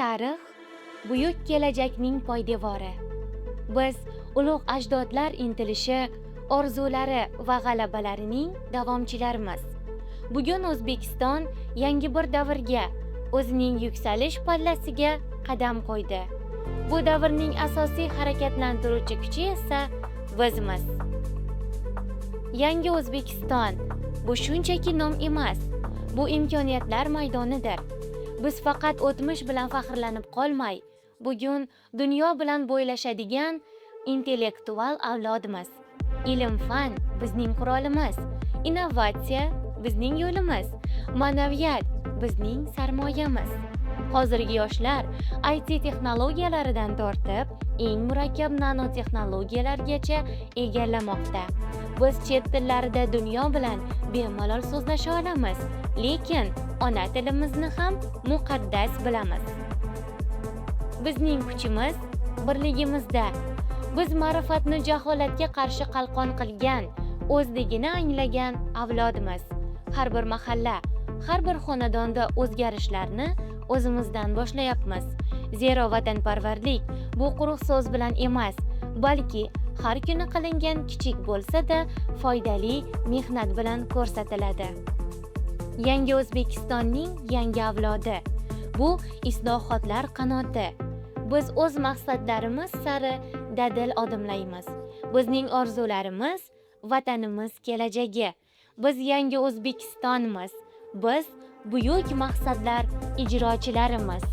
Tarix buyuk kelajakning poydevori. Biz ulug' ajdodlar intilishi, orzulari va g'alabalarining davomchilarimiz. Bugun O'zbekiston yangi bir davrga, o'zining yuksalish pallasiga qadam qo'ydi. Bu davrning asosiy harakatlantiruvchi kuchi esa bizmiz. Yangi O'zbekiston bu shunchaki nom emas, bu imkoniyatlar maydonidir. Biz faqat o'tmish bilan faxrlanib qolmay, bugun dunyo bilan bo'ylashadigan intellektual avlodmiz. Ilm-fan bizning qurolimiz, innovatsiya bizning yo'limiz, ma'naviyat bizning sarmoyamiz. Hozirgi yoshlar IT texnologiyalaridan tortib eng murakkab nanotexnologiyalargacha egallamoqda. Biz chet tillarida dunyo bilan bemalol so'zlasha olamiz, lekin ona tilimizni ham muqaddas bilamiz. Bizning kuchimiz birligimizda. Biz ma'rifatni jaholatga qarshi qalqon qilgan, o'zligini anglagan avlodmiz. Har bir mahalla, har bir xonadonda o'zgarishlarni o'zimizdan boshlayapmiz. Zero vatanparvarlik bu quruq so'z bilan emas, balki har kuni qilingan kichik bo'lsa-da foydali mehnat bilan ko'rsatiladi. Yangi O'zbekistonning yangi avlodi. Bu islohotlar qanoti. Biz o'z maqsadlarimiz sari dadil odimlaymiz. Bizning orzularimiz vatanimiz kelajagi. Biz yangi O'zbekistonmiz. Biz buyuk maqsadlar ijrochilarimiz.